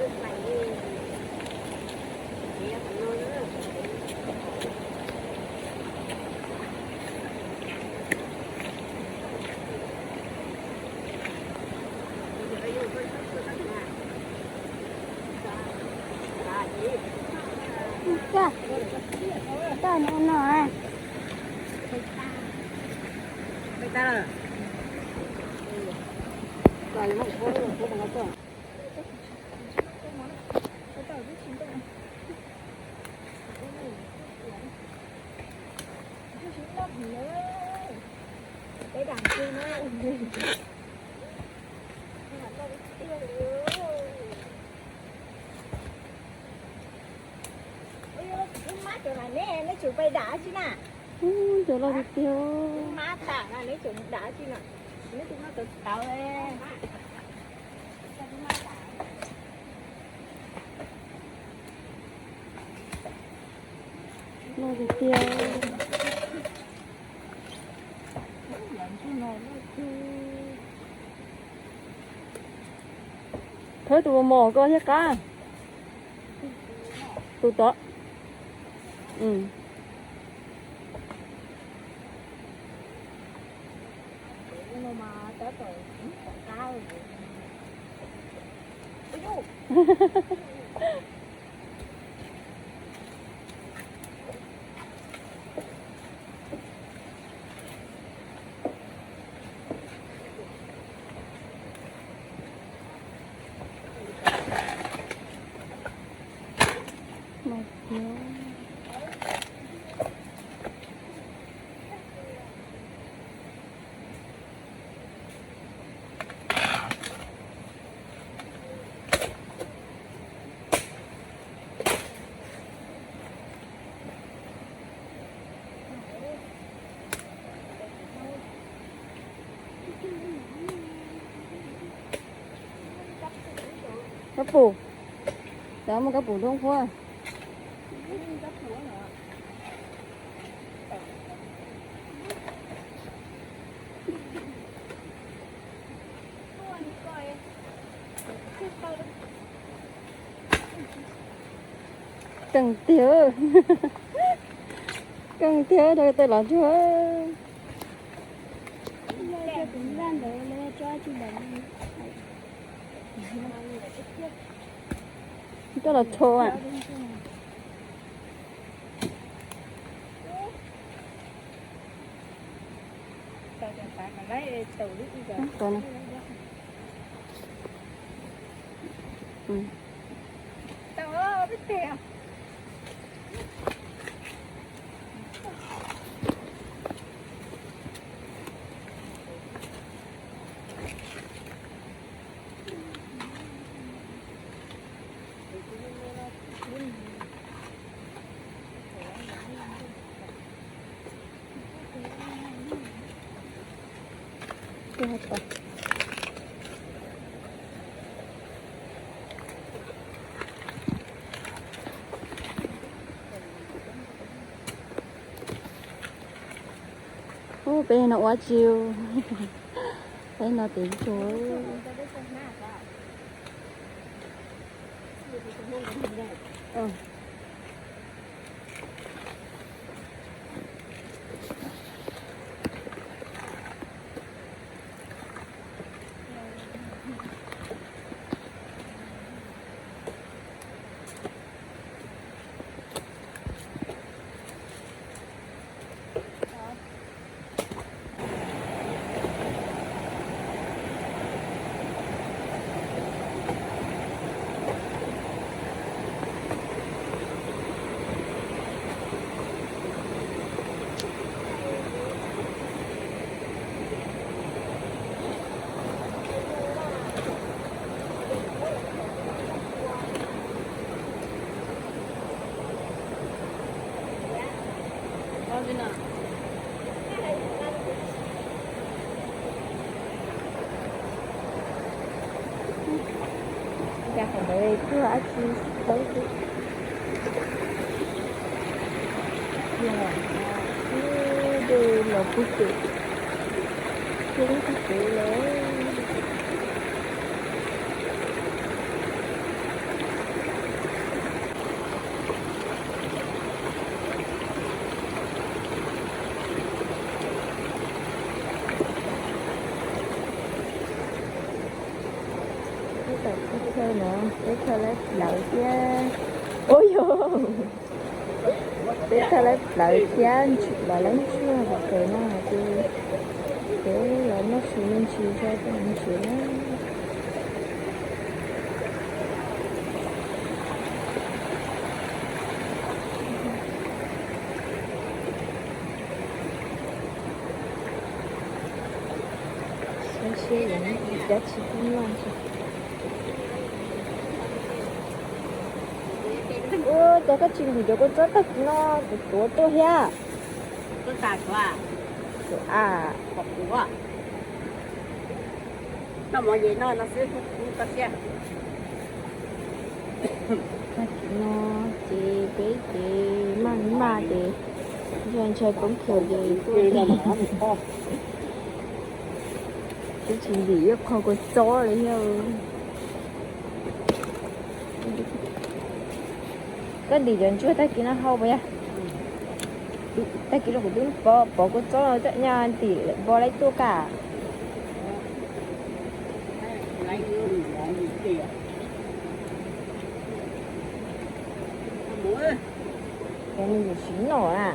Ub, mab cov na neb, neb tsum pais dam tsi na. Ub, cov loj tiag tiag. Mab tam na, neb tsum dam tsi na. Neb tus mab tawv tawv. Loj tiag tiag. Khawb tus mos mos koj thiab qab. Tus tod. Kab pum. Cov muaj kab pum dub qhuab. Keej tiag. Keej tiag rau tej los ntsuag. Coj los rho. Ub, peb no ua tsi? Peb no tiv tsuag. Nkag qhov ntawd tuaj dab tsi tau xwb. Yog, dej los puag pem, dej lub puag pem lawm. Thaum peb chaw no, peb chaw lawv plawv thiab. Ua yog, peb chaw lawv plawv thiab los lawv ntsuag pem no ces peb los noj su me ntsis rau tom ntsis na. Xyov siab cov tsis tau noj. Ua cas koj tsis ntim cov kua txob tag kis no kuv tuav tuaj thiab. Tag kis no ces peb ces maj maj ces ntshai poob kiag ces tuaj. Twb tsis ntim ib qho kua txob li thiab. Koj ntim cov ntsuag tag kis no hau puas yog? Tag kis no kuv twb pov kua txob no, nyaj ntim npo laib tuaj kaj. Cov me nyuam siv noj na.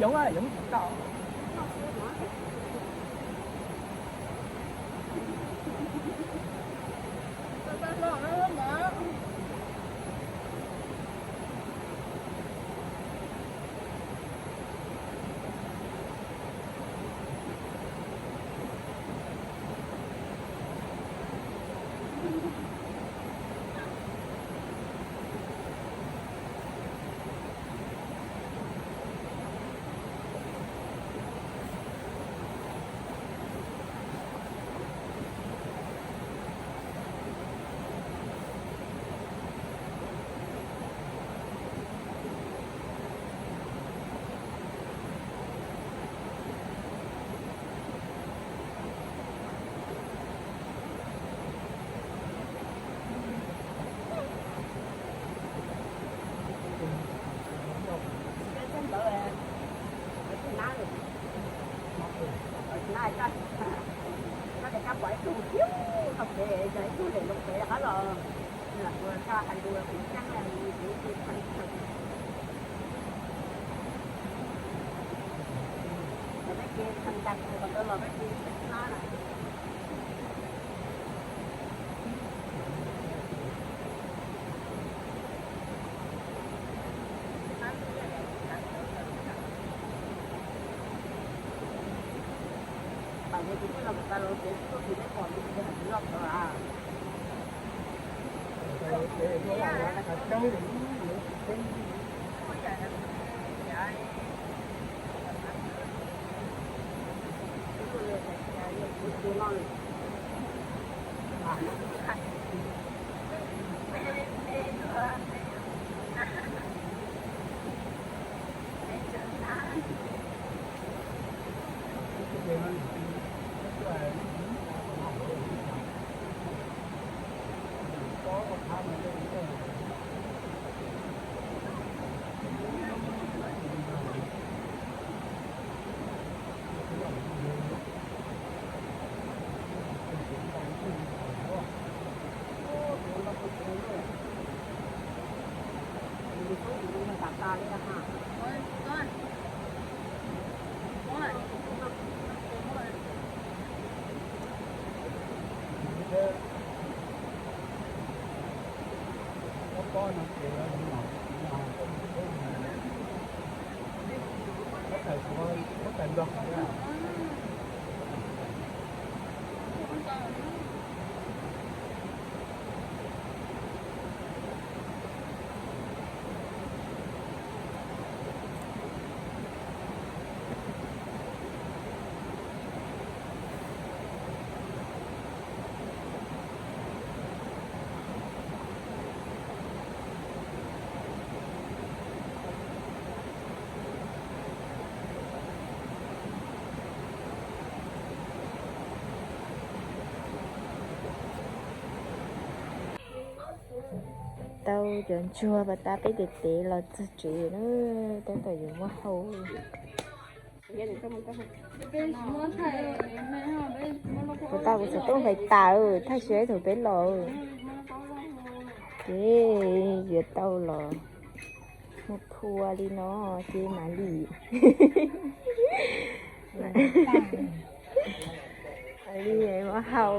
Yoov, yoov tau. Tau cov ntsuag pas tas peb tes tev los txog tsev na, tab tom yuav muab hau. Pas tas kuv xov tooj nqis tas, thaij siab thaum peb los. Ces yuav tau los muab phua li no ces mam li, mam li muab hau.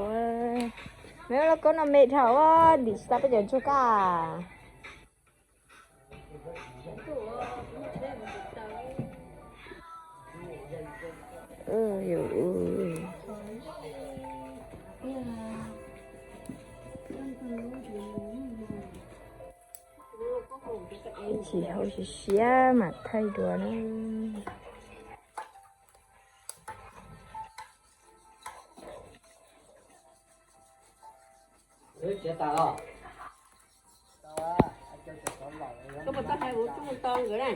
Me lub kaub no me dhau, dim tsis tas peb cov ntsuag kaj. Ib chim hau siav siav mam thaij dua na. Koj puas tau hais kuv tuaj mus tau nkawd na?